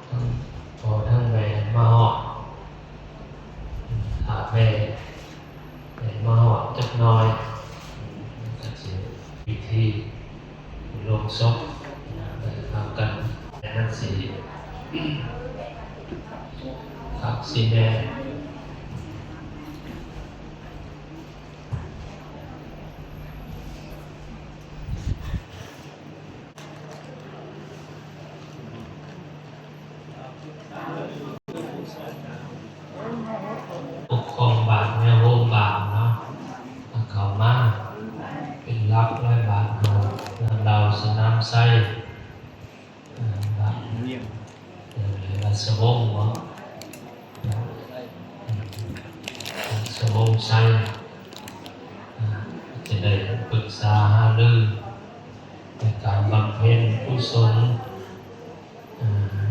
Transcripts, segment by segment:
ທັງພໍ່ທັງແມ່ມາຮອດ ຖ້າແມ່ ແມ່ມາຮອດຈັກໜ້ອຍ ກໍຊິພິທີລົງສົບ ແລ້ວພາກັນ ແມ່ນຊິຄັກຊິແນ່. ປົກຄອງບ້ານ ແມ່ໂຮມບ້ານເນາະ ເຂົ້າມາເປັນຫຼັກແລ້ວ ບ້ານເຮົາ ນາມລາວ ສະໜາມໄຊ ເອີ ລາຊະວົງເນາະ ລາຊະວົງໄຊ ຈະໄດ້ປຶກສາຫາລືໃນການບຳເພັນກຸສົນ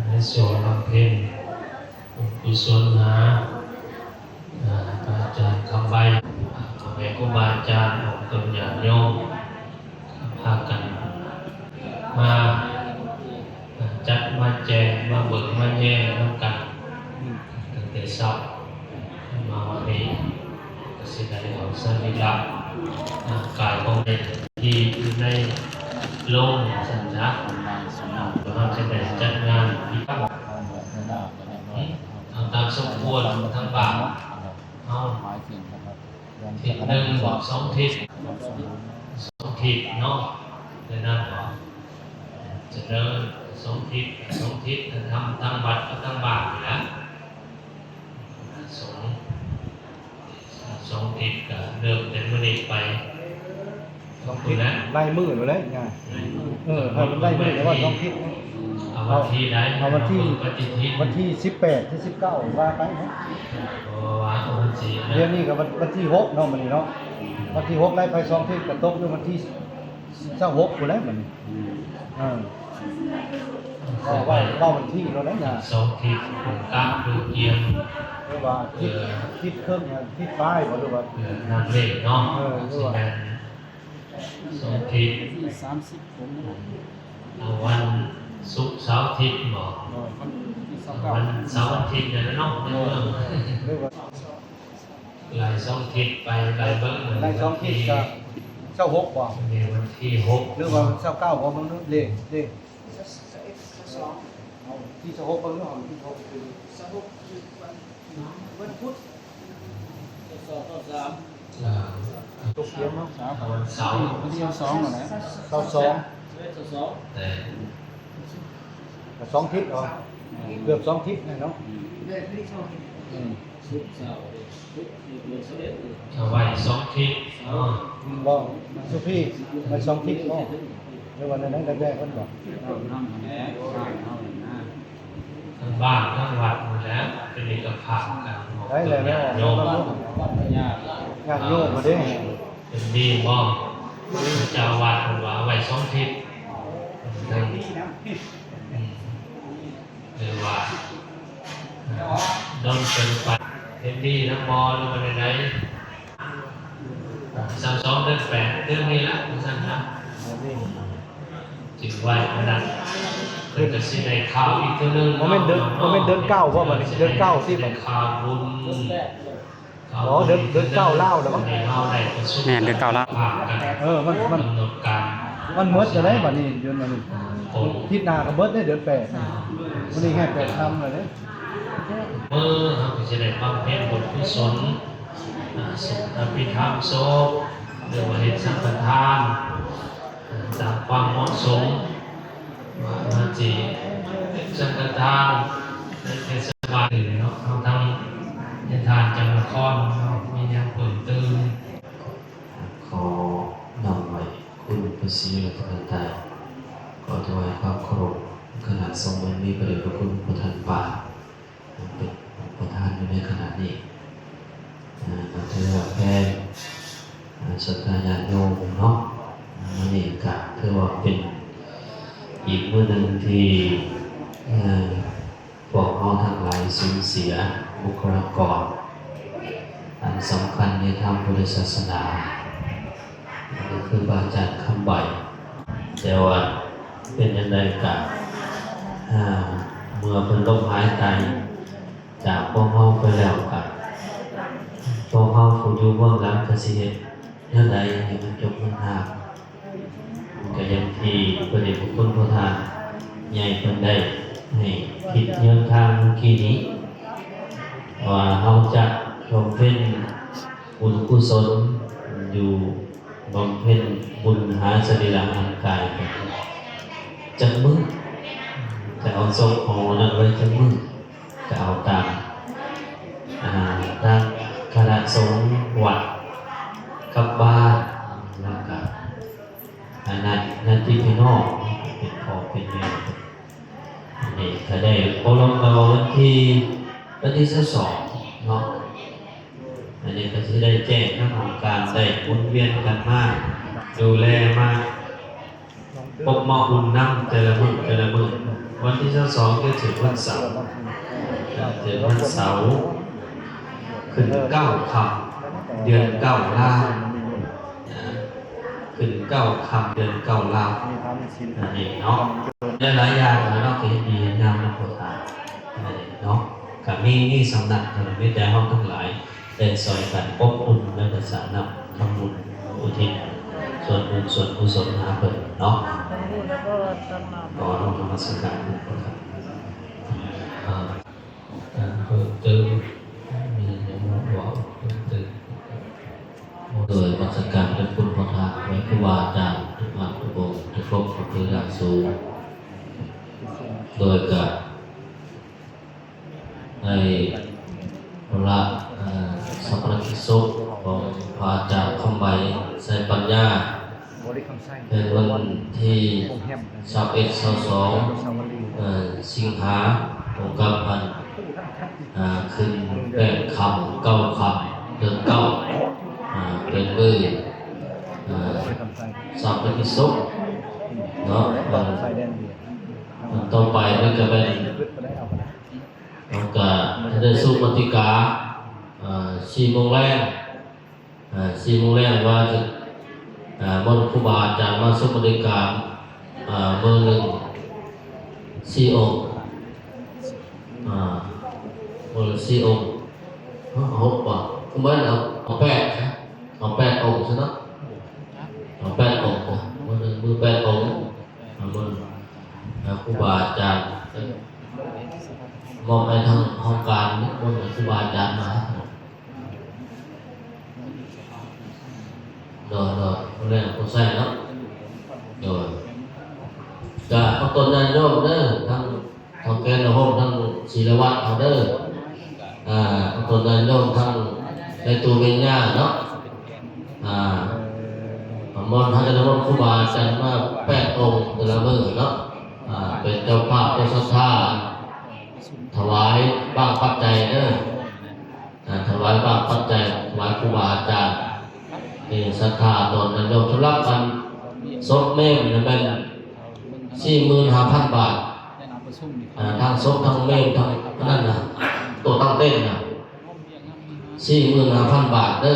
ໃນຊ່ວງບຳເພັນບຸນກຸສົນຫາ ອາ ພະອາຈານຄຳໄວ ພໍ່ແມ່ຄູບາອາຈານ ອອກຕົນຍາດໂຍມ ພາກັນມາ ອາ ຈັດມາແຈງ ມາເບິ່ງມາແຍງນຳກັນ ຕັ້ງແຕ່ເຊົ້າມາຮອດນີ້ ກໍຊິໄດ້ເອົາສະລີລະຮ່າງກາຍຂອງເດັກທີ່ຢູ່ໃນໂລງຊັ້ນຊະ ເຮົາຈະໄດ້ຈັດງານພິທີ ເອົາຕາມສົມຄວນທາງບ້ານເຮົາ ທິດໜຶ່ງບໍ ສອງທິດ ສອງທິດເນາະ ແນວນັ້ນບໍ ຈະເລີນສອງທິດ ສອງທິດ ທາງ ທາງວັດກັບທາງບ້ານນີ້ແຫຼະ ສອງ ສອງທິດກໍເລີ່ມແຕ່ມື້ນີ້ໄປ ສອງທິດ ໄລ່ມື້ໂລດເດ້ຍາ ເອີ ໃຫ້ມັນໄລ່ມື້ ແຕ່ວ່າສອງທິດ ເອົາວັນທີໃດ ເອົາວັນທີ ວັນທີສິບແປດ ຫຼື ສິບເກົ້າ ວ່າໄປເນາະ ເພາະວ່າວັນທີ ດຽວນີ້ກໍວັນ ວັນທີຫົກເນາະ ມື້ນີ້ເນາະ ວັນທີຫົກໄລ່ໄປສອງທິດ ກໍຕົກຢູ່ວັນທີຊາວຫົກພຸ້ນແຫຼະ ມື້ນີ້ ເອີ ເວົ້າ ເວົ້າວັນທີໂລດເດ້ຍາ ສອງທິດ ກະດູກຽມ ຫຼືວ່າທິດ ທິດເຄິ່ງ ທິດປາຍບໍ ຫຼືວ່າ ເອີ ນັບເລກເນາະ ເອີ ຫຼືວ່າ ສອງທິດ ວັນທີສາມສິບ ເອົາວັນສຸກເສົາທິດບໍ ເອີ ວັນທີຊາວເກົ້າ ວັນເສົາວັນທິດນັ້ນແຫຼະເນາະ ເອີ ໃນເລື່ອງ ຫຼືວ່າ ໄລ່ສອງທິດໄປ ໄລ່ເບິ່ງ ໄລ່ສອງທິດກໍຊາວຫົກບໍ ມື້ວັນທີຫົກ ຫຼືວ່າຊາວເກົ້າບໍ ເບິ່ງເນາະ ເລກ ເລກ ວັນທີຊາວຫົກ ເບິ່ງເນາະ ວັນທີຊາວຫົກ ວັນພຸດ ສອງ ສອງ ສາມ ອ່າ ຕົກຕຽມເນາະ ວັນເສົາ ວັນທີຊາວສອງນັ້ນແຫຼະ ຊາວສອງ ຊາວສອງ ເອີ ກໍສອງທິດເນາະ ເກືອບສອງທິດແລ້ວເນາະ ອືມ ສຸກເສົາ ສຸກ ເອົາໄວ້ສອງທິດເນາະ ອືມ ບໍ່ ມັນສຸກພີ ໄວ້ສອງທິດເນາະ ຫຼືວ່າແນວໃດກໍແຕ່ເພິ່ນບອກ ທາງບ້ານທາງວັດນີ້ແຫຼະ ເປັນເອກະພາບກັນ ໄດ້ແລ້ວ ຍາດໂຍມ ຍາດໂຍມເດ້ ເຫັນດີບໍ່ ເຈົ້າອາວາດເພິ່ນວ່າເອົາໄວ້ສອງທິດ ອືມ ຫຼືວ່າດົນເກີນໄປ ເຫັນດີນຳບໍ່ ຫຼືວ່າແນວໃດ ຊາວສອງ ເດືອນແປດ ເດືອນນີ້ລະ ວ່າຊັ້ນນະ ຈຶ່ງໄວ້ອັນນັ້ນ ເພິ່ນກໍຊິໄດ້ຂ່າວອີກເທື່ອໜຶ່ງ ບໍ່ແມ່ນເດືອນ ບໍ່ແມ່ນເດືອນເກົ້າບໍ່ ບັດນີ້ ເດືອນເກົ້າຕິ ໄດ້ຂ່າວບຸນ ອໍ ເດືອນ ເດືອນເກົ້າລາວແລ້ວບໍ່ ແມ່ນ ເດືອນເກົ້າລາວ ເອີ ມັນ ມັນ ມັນໝົດແລ້ວໃດ໋ ບັດນີ້ ເດືອນອັນນີ້ ທິດໜ້າກໍໝົດເດ້ ເດືອນແປດ ມື້ນີ້ແຮດແປດຄ່ຳແລ້ວເດ້ ມື້ເຮົາກໍຈະໄດ້ບຳເພັນບຸນກຸສົນ ອາ ສົວດອະພິທຳສົບ ຫຼືວ່າເຮັດສັງຄະທານ ຕາມຄວາມເໝາະສົມ ວ່າເຮົາຊິເຮັດສັງຄະທານໃນເທດສະບານເນາະ ເຮົາທັງໃນທ່ານຈຳນະຄອນເນາະ ມີຫຍັງເພີ່ມເຕີມ ຂໍນ້ອມໄຫວ້ຄຸນພະສີລັດຖະນະໄຕ ຂໍຖວາຍຄວາມເຄົາລົບ ຄະນະສົງ ອັນມີພະເດດພະຄຸນ ຜູ້ທ່ານປາ ເປັນປະທານຢູ່ໃນຂະນະນີ້ ເອີ ກໍຖືວ່າແຂກ ເອີ ສັດທາຍາດໂຍມເນາະ ມື້ນີ້ກໍຖືວ່າເປັນອີກມື້ໜຶ່ງທີ່ ເອີ ພວກເຮົາທັງຫຼາຍສູນເສຍບຸກຄະລາກອນອັນສຳຄັນໃນທາງພຸດທະສາສະໜາ ກໍຄືພະອາຈານຄຳໃບ ແຕ່ວ່າເປັນຈັ່ງໃດກະ ອາ ເມື່ອເພິ່ນລົ້ມຫາຍຕາຍຈາກພວກເຮົາໄປແລ້ວ ກະພວກເຮົາຜູ້ຢູ່ເບື້ອງຫຼັງກະຊິເຮັດແນວໃດໃຫ້ມັນຈົບມັນຮາບ. ກະຢ່າງທີ່ພະເດດພະຄຸນພໍ່ທ່ານໃຫຍ່ເພິ່ນໄດ້ໃຫ້ຄິດແນວທາງເມື່ອກີ້ນີ້ ວ່າເຮົາຈະບຳເພັນບຸນກຸສົນຢູ່ ບຳເພັນບຸນຫາສະລີລະຮ່າງກາຍກັນຈັກມື້ ຈະເອົາສົບຂອງອັນນັ້ນໄວ້ຈັກມື້ ຈະເອົາຕາມ ອາ ທາງຄະນະສົງວັດກັບບ້ານ ແລ້ວກະ ອາ ນາ ຍາດຕິພີ່ນ້ອງເປັນພໍ່ເປັນແມ່ ອັນນີ້ກະໄດ້ໂອ້ລົມກັນວ່າວັນທີ ວັນທີຊາວສອງເນາະ. ອັນນີ້ກະຊິໄດ້ແຈ້ງທາງຫ້ອງການ ໄດ້ໝູນວຽນກັນມາດູແລ ມາພົບມາອຸ່ນນຳແຕ່ລະມື້ ແຕ່ລະມື້. ວັນທີຊາວສອງຈະເຖິງວັນເສົາ ເຖິງວັນເສົາ ຂຶ້ນເກົ້າຄ່ຳ ເດືອນເກົ້າລາວ ຂຶ້ນເກົ້າຄ່ຳເດືອນເກົ້າລາວ ອັນນີ້ເນາະ. ຫຼາຍໆຢ່າງເນາະ ທີ່ເຮັດດີເຮັດງາມນຳພວກທ່ານເນາະ ກະມີ ມີສ່ຳນັ້ນເທົ່ານັ້ນ ມີແຕ່ເຮົາທັງຫຼາຍໄດ້ຊ່ອຍກັນອົບອຸ່ນ ແລ້ວກະສານນຳທຳບຸນອຸທິດສ່ວນບຸນສ່ວນກຸສົນຫາເພິ່ນເນາະ. ຂໍນະມັດສະການ ເອີ ການເພີ່ມເຕີມ ມີຫຍັງເວົ້າເພີ່ມເຕີມ? ໂດຍນະມັດສະການພະເດດພະຄຸນພໍ່ທ່ານ ແລະ ຄູບາອາຈານທຸກທ່ານທຸກອົງ ທີ່ຄົບຂອບເລີຍຢ່າງສູງ. ໂດຍກະໃຫ້ພະ ເອີ ຊາປະນະກິດສົບຂອງພະອາຈານຄຳໄວ ໄຊປັນຍາ ເປັນວັນທີຊາວເອັດ ຊາວສອງ ເອີ ສິງຫາ ກົງກັບອັນ ອາ ຂຶ້ນແປດຄ່ຳ ເກົ້າຄ່ຳ ເດືອນເກົ້າ ອາ ເປັນມື້ ອາ ຊາປະນະກິດສົບເນາະ. ເອີ ຕໍ່ໄປມັນກະແມ່ນ ເຮົາກະຈະໄດ້ສູບມະຕິກາ ເອີ ສີ່ໂມງແລງ ເອີ ສີ່ໂມງແລງວ່າຈະ ເອີ ມອບໃຫ້ຄູບາອາຈານມາສູບມະຕິກາ ເອີ ມື້ໜຶ່ງສີ່ອົງ ເອີ ມື້ໜຶ່ງສີ່ອົງ ເອີ ຫົກບໍ່? ເອົາ ເອົາແປດຊະ ເອົາແປດອົງຊະເນາະ ເອົາແປດອົງ ມື້ໜຶ່ງມື້ແປດອົງ ເອົາບຸນ ເອີ ຄູບາອາຈານ ມອບໃຫ້ທາງຫ້ອງການ ນິມົນຄູບາອາຈານມາ. ໂດຍ ໂດຍ ຜູ້ແລກຜູ້ໃສ່ເນາະ ໂດຍ ກະຂໍຕົ້ອນຍາດໂຍມເດີ ທັງເຖົ້າແກ່ນະໂຮມ ທັງສີລະວັດເຮົາເດີ ອ່າ ຂໍຕົ້ອນຍາດໂຍມ ທັງແມ່ຕູ້ແມ່ຍ່າເນາະ ອ່າ ມາມົນ ເຮົາຈະນິມົນຄູບາອາຈານມາແປດອົງແຕ່ລະມື້ເນາະ ອ່າ ເປັນເຈົ້າພາບເຈົ້າສັດທາ ຖວາຍບາງປັດໄຈເດີ ອ່າ ຖວາຍບາງປັດໄຈ ຖວາຍຄູບາອາຈານ ເອີ ສັດທາຕອນຍາດໂຍມ. ສຳລັບອັນສົບເມມນະແມ່ນສີ່ໝື່ນຫ້າພັນບາດ ອ່າ ທັງສົບທັງເມມທັງອັນນັ້ນນະ ໂຕຕັ້ງເຕັ້ນນະ ສີ່ໝື່ນຫ້າພັນບາດເດີ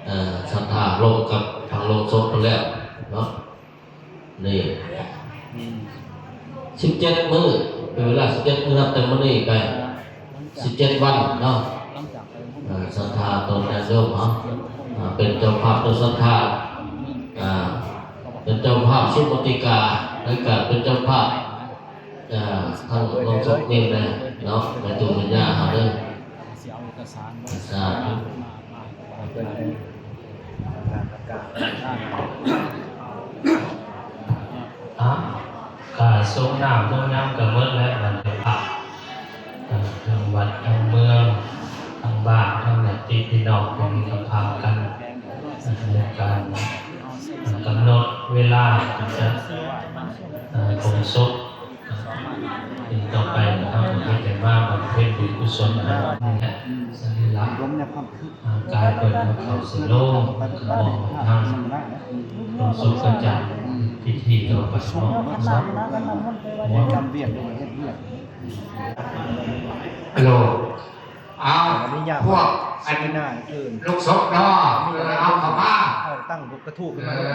ເອີ ສັດທາລົງກັບທາງໂລງສົບພຸ້ນແລ້ວເນາະ. ນີ້ ອືມ ສິບເຈັດມື້ ເປັນເວລາສິບເຈັດມື້ ນັບແຕ່ມື້ນີ້ໄປສິບເຈັດວັນເນາະ ເອີ ສັດທາຕອນຍາດໂຍມເຮົາ ເປັນເຈົ້າພາບເຈົ້າສັດທາ ເປັນເຈົ້າພາບສຸມມະຕິກາ ໃນການເປັນເຈົ້າພາບ ເອີ ທາງໂລງສົບນີ້ແຫຼະເນາະ ແມ່ຕູ້ແມ່ຍ່າເຮົາເດີ ສາທຸ. ອ່ະ ກະສົງນ້ຳສົງຫຍັງກະໝົດແລ້ວ ບັດນີ້ ເອີ ທາງວັດທາງເມືອງ ທາງບ້ານ ທາງຍາດຕິພີ່ນ້ອງ ເພິ່ນກະພາກັນ ເອີ ໃນການ ເອີ ກຳນົດເວລາທີ່ຈະ ເອີ ຂົນສົບ ອີກຕໍ່ໄປເຮົາກະເຮັດໃຫ້ມາບຳເພັນບຸນກຸສົນໃຫ້ນີ້ແຫຼະ ສະລີລະຮ່າງກາຍເພິ່ນເອົາເຂົ້າໃສ່ໂລງ ແລ້ວກະມອບໃຫ້ທາງໂລງສົບກະຈັດພິທີຕໍ່ໄປເນາະ. ເຮັດວຽກ ເຮັດວຽກ ເຮັດວຽກ ໂລ ເອົາ ພວກອັນລູກສົບເນາະ ເອີ ເອົາເຂົ້າມາ ເອົາຕັ້ງກະທູບຂຶ້ນມາ ເອີ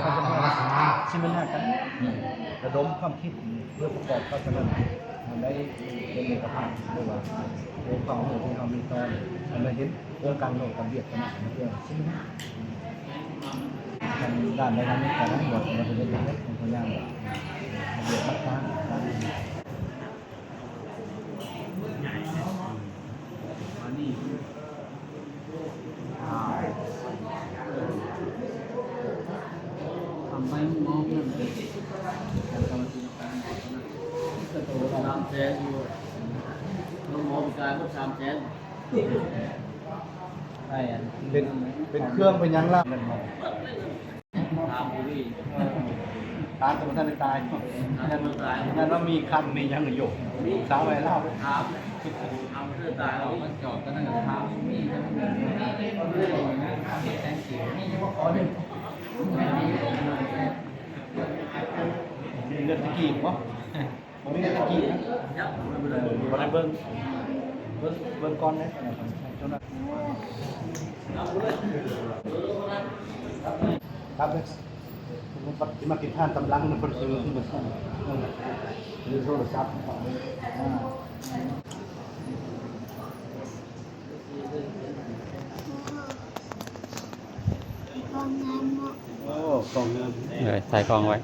ເອົາເຂົ້າມາ ເຂົ້າມາ ຊິມານັ່ງກັນ ລະດົມຄວາມຄິດເພື່ອປະກອບກັບອັນນັ້ນ ມັນໄດ້ເປັນເອກະພາບ ຫຼືວ່າໂອຄວາມຮູ້ທີ່ເຮົາມີຕໍ່ ມັນໄດ້ເຫັນໂຄງການໂລກກັບວຽດນາມເປັນສິ່ງ ທາງດ້ານໃດນັ້ນກໍໄດ້ໝົດ ມັນເປັນເລື່ອງຂອງພະຍາ ລະບຽບຫຼັກການ ອັນນີ້ ອ່າ ທຳໄປມອງນັ້ນ ສາມແສນຢູ່ ໂຮງໝໍໄປຈ່າຍໝົດສາມແສນ ໄດ້ອັນ ເປັນ ເປັນເຄື່ອງເປັນຫຍັງລະ ຖາມຜູ້ນີ້ ເອີ ຕາຍແຕ່ບໍ່ທັນໄດ້ຕາຍ ຍັນວ່າມີຄັນມີຫຍັງຢູ່ ສາວໄວ້ລາວ ຖາມ ຖາມເທື່ອຕາຍ ມັນຈອດກັນນັ້ນ ຖາມມີແຕ່ງກິນ ມີບໍ່ຂໍເດ້ ມີເງິນຕະກີ້ບໍ່? ບໍ່ມີເງິນຕະກີ້ນະ ບໍ່ໄດ້ເບິ່ງ ເບິ່ງ ເບິ່ງກ່ອນເດ້ ເຈົ້າໜ້າທີ່ ຄັບເດ້ ຊິມາກິນທານຕຳຫຼັງນຳເພິ່ນ ຊື້ຂຶ້ນມາ ເອີ ໂທລະສັບ ອ່າ ໂອ້ ຂອງງາມ ເອີ ໃສ່ຂອງໄວ້.